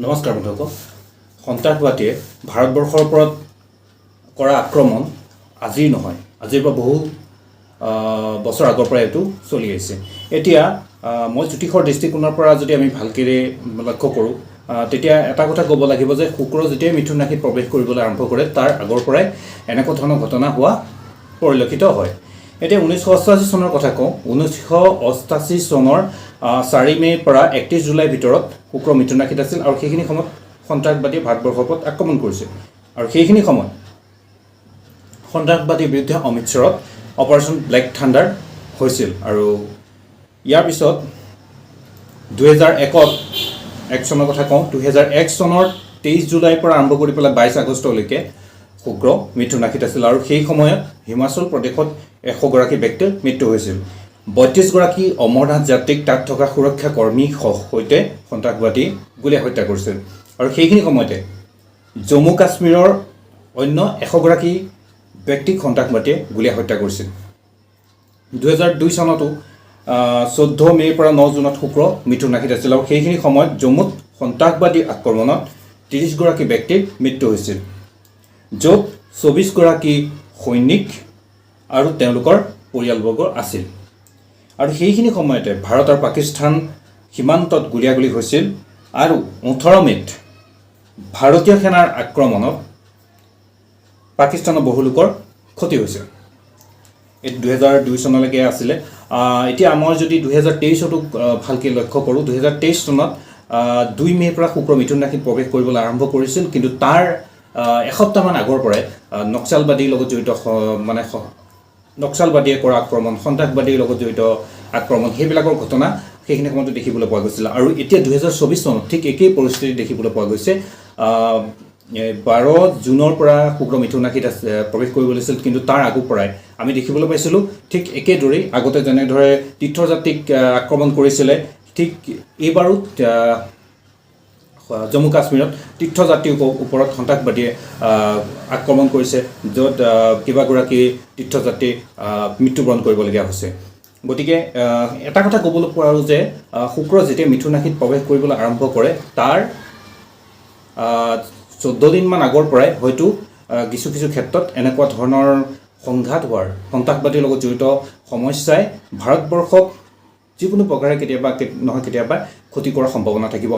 নমস্কাৰ বন্ধুসকল। সন্ত্ৰাসবাদীয়ে ভাৰতবৰ্ষৰ ওপৰত কৰা আক্ৰমণ আজিৰ নহয়, আজিৰ পৰা বহু বছৰ আগৰ পৰা এইটো চলি আহিছে। এতিয়া মই জ্যোতিষৰ দৃষ্টিকোণৰ পৰা যদি আমি ভালকৈ লক্ষ্য কৰোঁ, তেতিয়া এটা কথা ক'ব লাগিব যে শুক্ৰ যেতিয়াই মিথুন ৰাশিত প্ৰৱেশ কৰিবলৈ আৰম্ভ কৰে, তাৰ আগৰ পৰাই এনেকুৱা ধৰণৰ ঘটনা হোৱা পৰিলক্ষিত হয়। এতিয়া 1988 চনৰ কথা কওঁ। 1988 চনৰ 4 মে'ৰ পৰা 31 জুলাইৰ ভিতৰত শুক্ৰ মিথুন ৰাশিত আছিল আৰু সেইখিনি সময়ত সন্ত্ৰাসবাদীয়ে ভাৰতবৰ্ষৰ ওপৰত আক্ৰমণ কৰিছিল আৰু সেইখিনি সময়ত সন্ত্ৰাসবাদীৰ বিৰুদ্ধে অমৃতসৰত অপাৰেশ্যন ব্লেক থাণ্ডাৰ হৈছিল। আৰু ইয়াৰ পিছত 2001ত, 1 চনৰ কথা কওঁ, 2001 চনৰ 23 জুলাইৰ পৰা আৰম্ভ কৰি পেলাই 22 আগষ্টলৈকে শুক্ৰ মিথুন ৰাশিত আছিল আৰু সেই সময়ত হিমাচল প্ৰদেশত 100গৰাকী ব্যক্তিৰ মৃত্যু হৈছিল। 32গৰাকী অমৰনাথ যাত্ৰীক তাত থকা সুৰক্ষা কৰ্মীৰ সৈতে সন্ত্ৰাসবাদী গুলীয়াই হত্যা কৰিছিল আৰু সেইখিনি সময়তে জম্মু কাশ্মীৰৰ অন্য 100গৰাকী ব্যক্তিক সন্ত্ৰাসবাদীয়ে গুলীয়াই হত্যা কৰিছিল। 2002 চনতো 14 মে'ৰ পৰা 9 জুনত শুক্ৰ মিথুন ৰাশিত আছিল আৰু সেইখিনি সময়ত জম্মুত সন্ত্ৰাসবাদী আক্ৰমণত 30গৰাকী ব্যক্তিৰ মৃত্যু হৈছিল, য'ত 24গৰাকী সৈনিক আৰু তেওঁলোকৰ পৰিয়ালবৰ্গ আছিল। আৰু সেইখিনি সময়তে ভাৰত আৰু পাকিস্তান সীমান্তত গুলীয়াগুলী হৈছিল আৰু 18 মে'ত ভাৰতীয় সেনাৰ আক্ৰমণত পাকিস্তানৰ বহু লোকৰ ক্ষতি হৈছিল। এই 2002 চনলৈকে আছিলে। এতিয়া মই যদি 2023তো ভালকৈ লক্ষ্য কৰোঁ, 2023 চনত 2 মে'ৰ পৰা শুক্ৰ মিথুন ৰাশিত প্ৰৱেশ কৰিবলৈ আৰম্ভ কৰিছিল। কিন্তু তাৰ এসপ্তাহমান আগৰ পৰাই নক্সালবাদীৰ লগত জড়িত মানে নক্সালবাদীয়ে কৰা আক্ৰমণ, সন্ত্ৰাসবাদীৰ লগত জড়িত আক্ৰমণ, সেইবিলাকৰ ঘটনা সেইখিনি সময়তো দেখিবলৈ পোৱা গৈছিল। আৰু এতিয়া 2024 চনত ঠিক একেই পৰিস্থিতি দেখিবলৈ পোৱা গৈছে। 12 জুনৰ পৰা শুক্ৰ মিথুন ৰাশিত আছে, প্ৰৱেশ কৰিব লৈছিল। কিন্তু তাৰ আগৰ পৰাই আমি দেখিবলৈ পাইছিলোঁ, ঠিক একেদৰেই আগতে যেনেদৰে তীৰ্থযাত্ৰীক আক্ৰমণ কৰিছিলে, ঠিক এইবাৰো জম্মু কাশ্মীৰত তীৰ্থযাত্ৰীৰ ওপৰত সন্ত্ৰাসবাদীয়ে আক্ৰমণ কৰিছে, য'ত কেইবাগৰাকী তীৰ্থযাত্ৰী মৃত্যুবৰণ কৰিবলগীয়া হৈছে। গতিকে এটা কথা ক'বলৈ পাৰোঁ যে শুক্ৰ যেতিয়া মিথুন ৰাশিত প্ৰৱেশ কৰিবলৈ আৰম্ভ কৰে, তাৰ 14 দিনমান আগৰ পৰাই হয়তো কিছু কিছু ক্ষেত্ৰত এনেকুৱা ধৰণৰ সংঘাত হোৱাৰ, সন্ত্ৰাসবাদীৰ লগত জড়িত সমস্যাই ভাৰতবৰ্ষক যিকোনো প্ৰকাৰে কেতিয়াবা নহয় কেতিয়াবা ক্ষতি কৰাৰ সম্ভাৱনা থাকিব।